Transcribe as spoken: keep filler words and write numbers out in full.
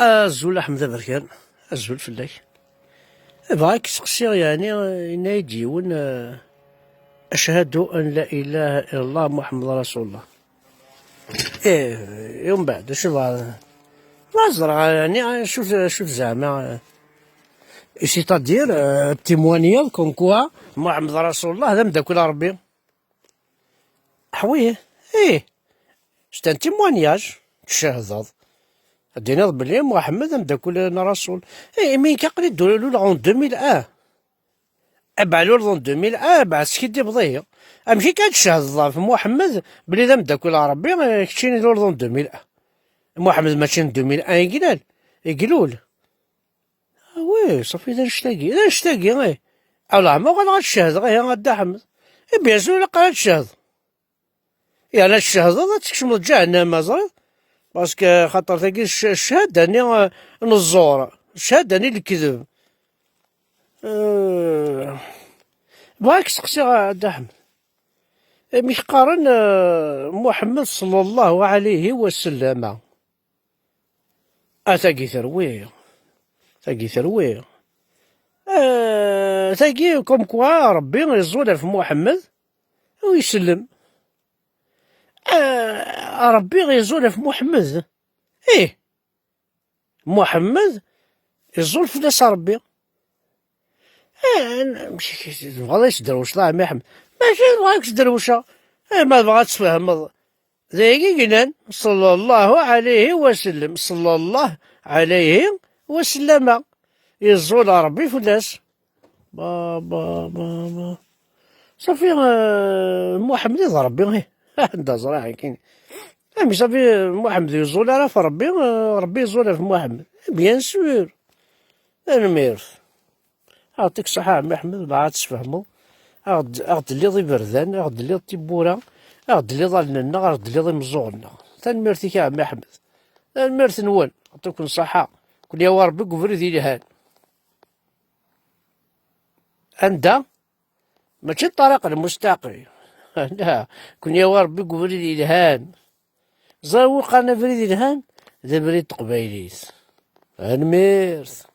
Azul a Ḥmed Aberkan, azul fell-ak. Bɣa ad k-seqsiɣ, yeɛni, yenna-yi-d yiwen, eh, "Ashhadu an la ilaha illallah Muḥemmed Rasulullah." Ih, i umbeɛd, acu bɣa, bɣa ad ẓreɣ, yeɛni, acu, acu zeɛma, eh, c'est-à-dire, eh, témoigner comme quoi Muḥemmed Rasulullah d ameddakel n Ṛebbi. Ḥwi, ih, c'est un témoignage, tcehdeḍ. Ad d-tiniḍ belli Muḥemmed d ameddakel n Rasul. Ih, imi nekk aql-i d-, luleɣ en deux mille un. Aba luleɣ en deux mille un, aba teskiddibeḍ ihi. Amek akka ad tcehdeḍ ɣef Muḥemmed belli d ameddakel n Ṛebbi, eh, keččini luleḍ en deux mille un? Muḥemmed mačči n deux mille un i ilal, i ilul. Ah oui, ṣafi d annect-agi, d annect-agi, eh. Ala, ma uɣaleɣ ad cehdeɣ, ihi, a Dda Ḥmed. Eh bien sûr, ilaq ad tcehdeḍ. Yerna ad tcehdeḍ, ad tkecmeḍ ǧahennama, ẓriḍ? Parce que xaṭer tagi c-, cchada-nni, eh, n ẓẓur, cchada-nni n lekdeb. Eh, bɣa ad k-steqsiɣ, a Dda Ḥmed. Amek qqaren, eh, Muḥemmed sallallahu alayhi wa sallam? A tagi terwi, tagi terwi. Eh, tagi comme quoi Ṛebbi iẓul ɣef Muḥemmed u isellem. Eh, Ṛebbi iẓul ɣef Muḥemmed. Ih, Muḥemmed iẓul fell-as Ṛebbi. Eh, n-, tebɣiḍ ad yi-tesderwceḍ a ɛemmi Ḥmed? Mačči bɣiɣ ad k-sderwceɣ. Eh, ma tebɣiḍ ad tfehmeḍ, d ayagi i yellan, sallallahu alayhi wa sallam, sallallahu alayhi wa sallama. Iẓul Ṛebbi fell-as. Ba, ba, ba, ba. Ṣafi, eh, Muḥemmed i d Ṛebbi, ih. Anda ẓriɣ akken. Amek ṣafi Muḥemmed iẓul ara ɣef Ṛebbi, eh, Ṛebbi iẓul ɣef Muḥemmed? Bien sûr. Tanemmirt. Aɣ-ṭik ṣaḥa, a ɛemmi Ḥmed, bɣa ad tesfehmeḍ. Aɣ-d-, aɣ-d-telliḍ iberdan, aɣ-d-telliḍ tiwwura, aɣ-d-telliḍ allen-nneɣ, aɣ-d-telliḍ imeẓẓuɣen-nneɣ. Tanemmirt-ik a ɛemmi Ḥmed. Tanemmirt-nwen. Aɣ-ṭiken ṣaḥa. Ken yawi Ṛebbi deg ubrid yelhan. Anda? Mačči ṭṭariq lmustaqim. Ala, ken yawi Ṛebbi deg ubrid yelhan. Ẓer wi qqaren abrid yelhan, d abrid n teqbaylit. Tanemmirt.